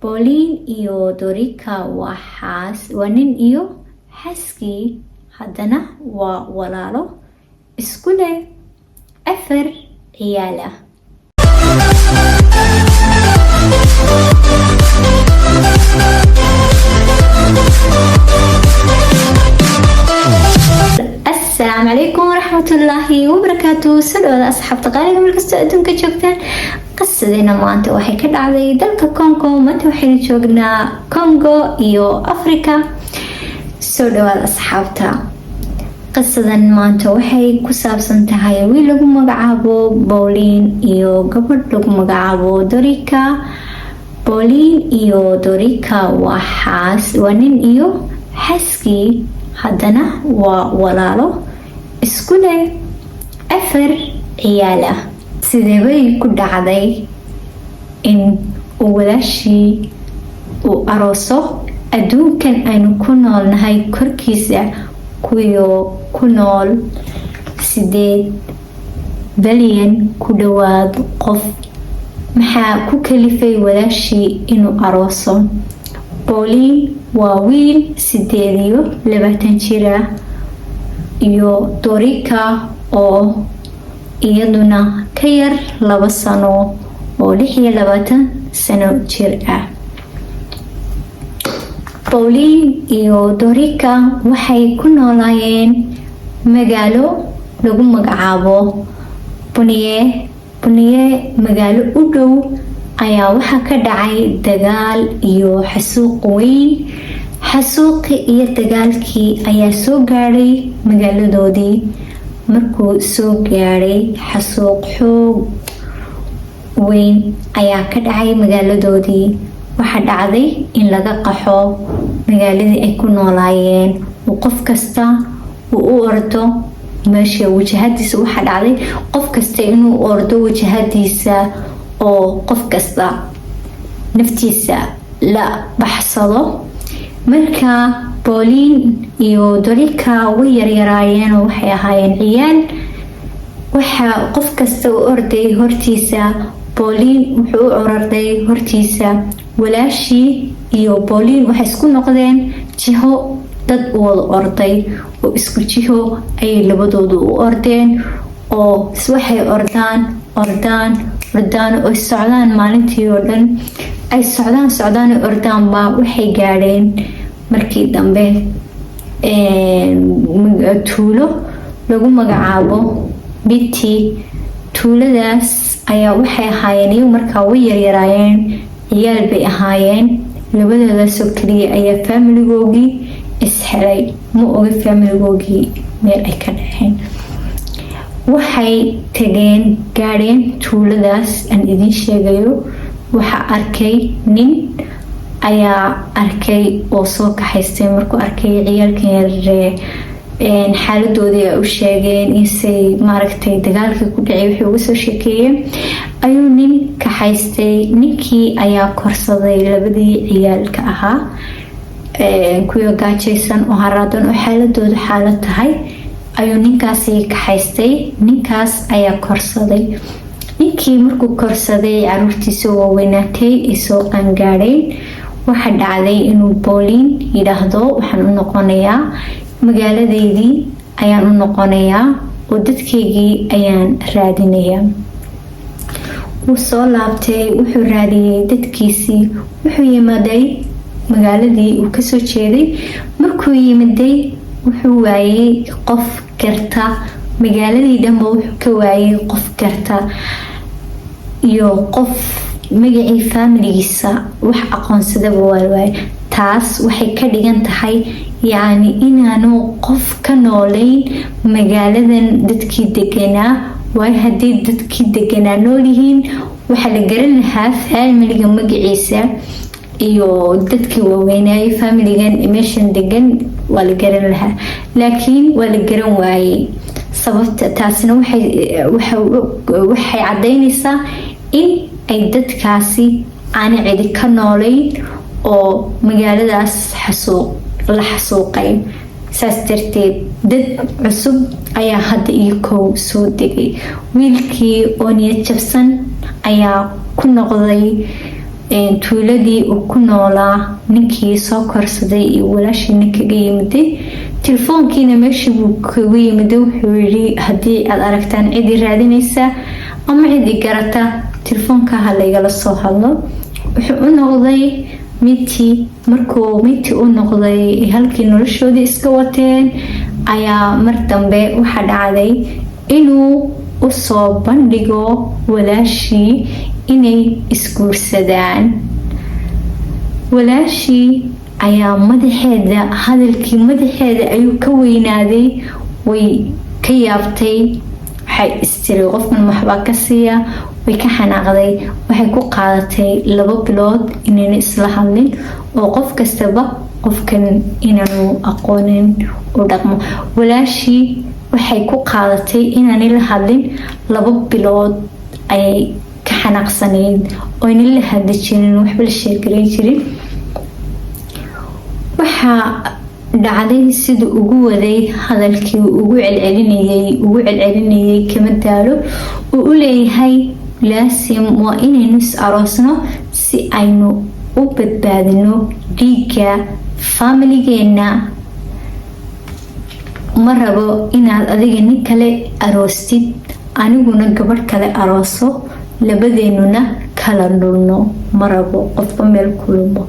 Pauline iyo Dorika waa xaas, waa nin iyo xaaskii, haddana waa walaalo isku leh afar ciyaal ah. Asalaamu calaykum waraxmatullaahi wabarakaatu. Soo dhawaada, asxaabta qaaliga, meel kastoo adduunka joogtaan. Qisadeena maanta waxay ka dhacday dalka Congo. Maanta waxaynu joognaa Congo iyo Africa. Soo dhawaada, asxaabta. Qisadan maanta waxay ku saabsan tahay wiil lagu magacaabo Pauline iyo gabadh lagu magacaabo Dorika. Pauline iyo Dorika waa xaas, waa nin iyo xaaskii, haddana waa walaalo isku leh afar ciyaal ah. Sideebay ku dhacday in uu walaashii uu arooso? Adduunkan aynu ku noolnahay korkiisa kuwiyo ku nool 8 bilyan ku dhawaad qof, maxaa ku kalifay walaashii inuu arooso? Pauline waa wiil 28 jir ah iyo Dorika oo iyaduna ka yar 2 sano oo 26 sano jir ah. Pauline iyo Dorika waxay ku noolaayeen magaalo lagu magacaabo Bunia. Bunia magaalo u dhow ayaa waxaa ka dhacay dagaal iyo xasuuq weyn. Xasuuqii iyo dagaalkii ayaa soo gaadhay magaaladoodii. Markuu soo gaadhay, xasuuq xoog weyn ayaa ka dhacay magaaladoodii. Waxaa dhacday in laga qaxo magaaladii ay ku noolaayeen, uu qof kasta uu u ordo meesha wajahadiisa. Waxaa dhacday qof kasta inuu ordo wajahadiisa oo qof kasta naftiisa la baxsado. Marka Pauline iyo Dorika way yaryaraayeen oo waxay ahaayeen ciyaal. Waxaa qof kasta u orday hortiisa. Pauline wuxuu u ororday hortiisa. Walaashii iyo Pauline waxay isku noqdeen jiho dad u wada orday oo isku jiho ayay labadoodu u ordeen, oo waxay ordaan, ordaan, ordaan oo socdaan maalintii oo dhan ay socdaan, socdaan oo ordaanba, waxay gaadheen markii dambe tuulo lagu magacaabo Biti. Tuuladaas ayaa waxay ahaayeen iyagu markaa way yaryaraayeen, ciyaal bay ahaayeen. Labadoodaasoo kaliya ayaa faamiligoogii ishelay. Ma oga faamiligoogii meel ay ka dhaceen. Waxay tageen, gaadheen tuuladaas aan idiin sheegayo. Waxaa arkay nin ayaa arkay oo soo kaxaystay. Markuu arkay ciyaalkan yaree, xaaladoodii ay u sheegeen insay maaragtay dagaalkii ku dhacay, wuxuu uga soo sheekeeyey, ayuu nin kaxaystay. Ninkii ayaa korsaday labadii ciyaalka ahaa. Kuwii gaajaysan oo haraadan oo xaaladoodu xaalad tahay ayuu ninkaasi kaxaystay. Ninkaas ayaa korsaday. Ninkii markuu korsaday, caruurtiisa waaweynaatay, ay soo qaangaadheen, waxaa dhacday inuu Pauline yidhaahdo, "Waxaan u noqonayaa magaaladeydii, ayaan u noqonayaa oo dadkaygii ayaan raadinayaa." Wuu soo laabtay, wuxuu raadiyey dadkiisii, wuxuu yimaaday magaaladii uu kasoo jeeday. Markuu yimiday, wuxuu waayey qof garta. Magaaladii dhanba wuxuu ka waayey qof garta iyo qof magacii faamiligiisa wax aqoonsadaba waa waayay. Taas waxay ka dhigan tahay, yacni, inaanu qof ka nooleyn magaaladan dadkii deganaa, waayo haddii dadkii deganaa nool yihiin, waxaa la garan lahaa faamiliga magaciisa iyo dadkii waaweynayay faamiligan meeshan degan waa la garan lahaa, laakiin waa la garan waayey. Sababta taasina waxay cadeyneysaa in ay dadkaasi aana cidi ka nooleyn oo magaaladaas xasuuq la xasuuqay. Saas darteed dad cusub ayaa hadda iyo kow soo degay. Wiilkii oo niyad jabsan ayaa ku noqday. Tuuladii uu ku noolaa ninkii soo korsaday iyo walaashiina kaga yimiday, telefoonkiina meeshii buu kaga yimiday. Wuxuu yiri, "Haddii aad aragtaan cidii raadinaysa ama cid i garata, telefoonka ha laygala soo hadlo." Wuxuu u noqday Miti. Markuu Miti u noqday, halkii noloshoodii iska wateen, ayaa mar dambe waxaa dhacday inuu usoo bandhigo walaashii inay isguursadaan. Walaashii ayaa madaxeeda, hadalkii madaxeeda ayuu ka weynaaday. Way ka yaabtay. Waxay istiri, "Qofkan waxbaa ka siiya." Way ka xanaaqday. Waxay ku qaadatay 2 bilood inayna isla hadlin, oo qof kastaba qofkan inaanu aqoonin u dhaqmo. Walaashii waxay ku qaadatay inaanay la hadlin 2 bilood. Ayay ka xanaaqsanayd oyna la hadli jirin, waxba la sheergarayn jirin. Waxaa dhacday, siduu ugu waday hadalkii, ugu celcelinayay, ugu celcelinayay, kama daalo, uu u leeyahay, "Laasim waa inaynu is aroosno si aynu u badbaadino dhiigga faamiligeena. Ma rabo inaad adiga nin kale aroostid, aniguna gabadh kale arooso, labadeenuna kala dhulno. Ma rabo qofba meel kulumo.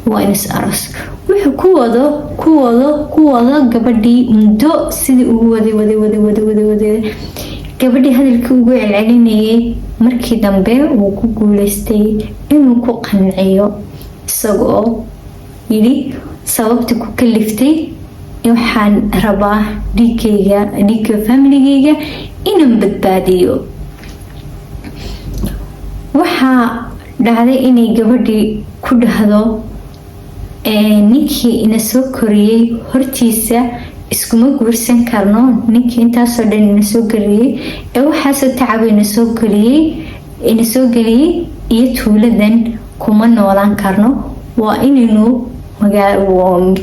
Waa in is aroos." Wuxuu ku wado, ku wado, ku wado gabadhii muddo, sidii ugu waday, waday, waday, waday, waday, waday, gabadhii hadalkii ugu celcelinayay. Markii dambe wuu ku guuleystay inuu ku qanciyo, isagoo yidhi sababta ku kaliftay, "Waxaan rabaa dhiigayga, dhiigga familigayga inaan badbaadiyo." Waxaa dhacday inay gabadhii ku dhahdo, "Ninkii ina soo koriyey hortiisa iskuma guursan karno. Ninkii intaasoo dhan ina soo geliyey ee waxaasoo tacaba ina soo geliyey iyo tuuladan kuma noolaan karno. Waa inaynu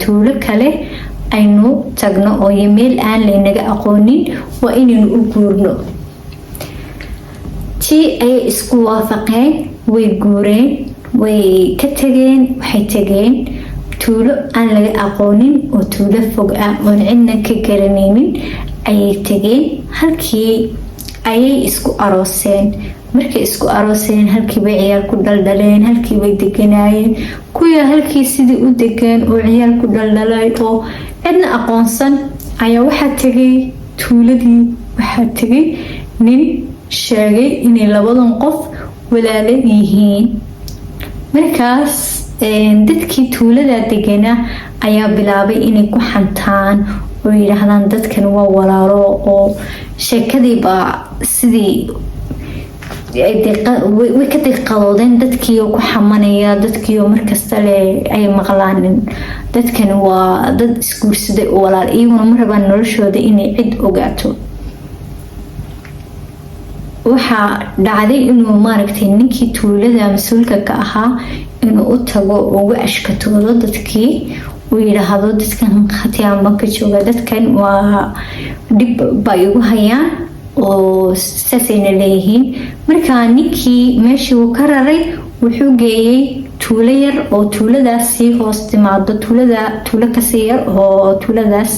tuulo kale aynu tagno oo iyo meel aan laynaga aqoonin waa inaynu u guurno." Tii ayay isku waafaqeen. Way guureen, way ka tageen. Waxay tageen tuulo aan laga aqoonin oo tuulo fog ah oon cidna ka garanaynin ayay tageen. Halkii ayay isku arooseen. Markay isku arooseen, halkiibay ciyaal ku dhaldhaleen, halkiibay deganaayeen. Kuwii halkii sidii u degan oo ciyaal ku dhaldhalay oo cidna aqoonsan ayaa waxaa tegay tuuladii, waxaa tegay nin sheegay inay labadan qof walaalo yihiin. Markaas dadkii tuulada deganaa ayaa bilaabay inay ku xantaan oo yidhaahdaan, "Dadkan waa walaalo." Oo sheekadiibaa sidii way ka diqadoodeen. Dadkii oo ku xamanaya, dadkii oo markasta le ay maqlaanin, "Dadkani waa dad isguursaday oo walaal." Iyaguna ma rabaan noloshooda inay cid ogaato. Waxaa dhacday inuu maaragtay ninkii tuulada mas-uulka ka ahaa inuu u tago, uga ashkatoodo dadkii, uu yidhaahdo, "Dadkan khatiyaan baan ka jooga, dadkan waa dhib ba igu hayaan oo saasayna leeyihiin." Marka ninkii meeshii uu ka raray, wuxuu geeyey tuulo yar oo tuuladaas sii hoos timaado, tuulada tuulo kasii yar oo tuuladaas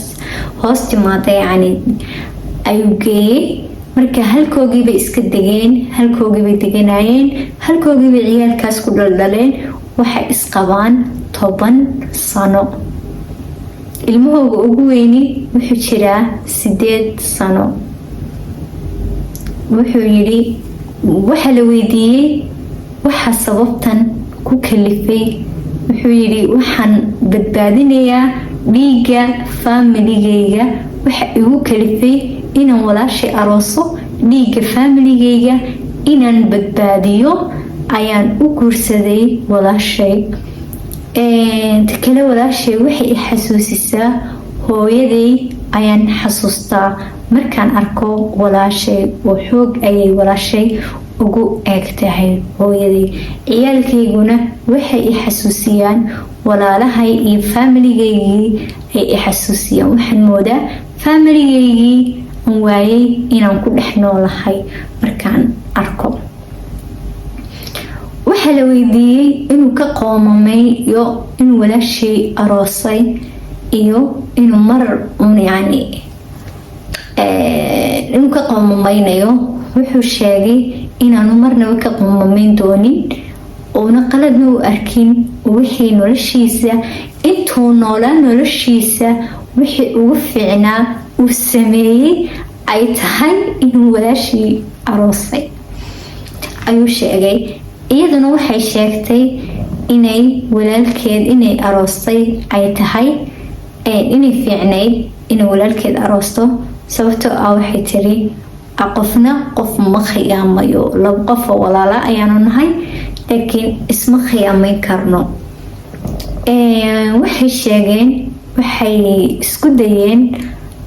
hoos timaada yacni ayuu geeyey. Marka halkoogiibay iska degeen, halkoogiibay deganaayeen, halkoogiibay ciyaalkaas ku dhaldhaleen. Waxay isqabaan 10 sano. Ilmahooga ugu weyni wuxuu jiraa 8 sano. Wuxuu yidhi, waxaa la weydiiyey waxa sababtan ku kalifay. Wuxuu yidhi, "Waxaan badbaadinayaa dhiigga faamiligayga. Waxa igu kalifay inaan walaashay arooso, dhiigga faamiligayga inaan badbaadiyo ayaan u guursaday walaashay. Kale walaashay waxay i xasuusisaa hooyaday, ayaan xasuustaa markaan arko walaashay, oo xoog ayay walaashay ugu eeg tahay hooyaday. Ciyaalkayguna waxay i xasuusiyaan walaalahay iyo faamiligaygii ay i xasuusiyaan. Waxaan moodaa faamiligaygii aan waayay inaan ku dhex noolahay markaan arko." Waxaa dhacday Waxaa la weydiiyey inuu ka qoomamayo inuu walaashii aroosay iyo inuu mar un, yani, inuu ka qoomameynayo. Wuxuu sheegay inaanu marnaba ka qoomamayn doonin, uuna qaladna u arkin. Wixii noloshiisa intuu noolaa, noloshiisa wixii ugu fiicnaa uu sameeyey ay tahay inuu walaashii aroosay, ayuu sheegay. Iyaduna waxay sheegtay inay walaalkeed inay aroostay ay tahay inay fiicnayd inay walaalkeed aroosto, sababtoo ah waxay tiri, "Qofna qof ma khiyaamayo. Laba qof oo walaala ayaanu nahay, laakiin isma khiyaamayn karno." Waxay sheegeen, waxay isku dayeen,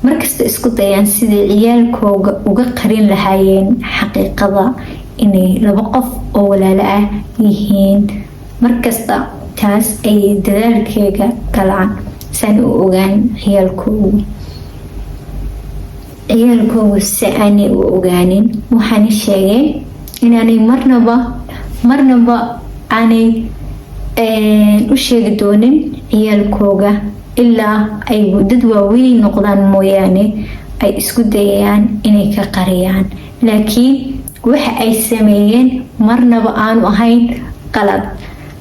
markasta isku dayaan sidai ciyaalkooga uga qarin lahaayeen xaqiiqada inay laba qof oo walaalo ah yihiin. Markasta taas ay dadaalkeega galaan saan u ogaan ciyaalkoogu, si aanay u ogaanin. Waxaana sheegeen inaanay marnaba, marnaba aanay u sheegi doonin ciyaalkooga ilaa ay dad waaweyn noqdaan mooyaane. Ay isku dayayaan inay ka qariyaan, laakiin waxa ay sameeyeen marnaba aanu ahayn qalad.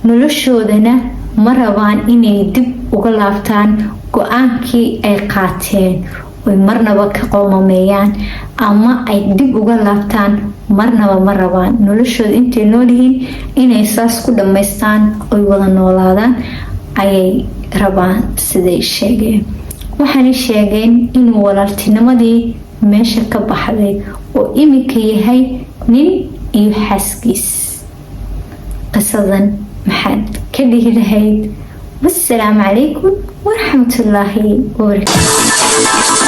Noloshoodana ma rabaan inay dib uga laabtaan go-aankii ay qaateen, oy marnaba ka qoomameeyaan ama ay dib uga laabtaan. Marnaba ma rabaan. Noloshooda intay noolyihiin inay saas ku dhammaystaan, oy wada noolaadaan ayay rabaan, siday sheegeen. Waxaanay sheegeen inuu walaaltinimadii meesha ka baxday oo iminka yahay nin iyo xaaskiis. Qisadan maxaad ka dhihi lahayd? Wasalaamu calaykum waraxmatullaahi wabarakaatu.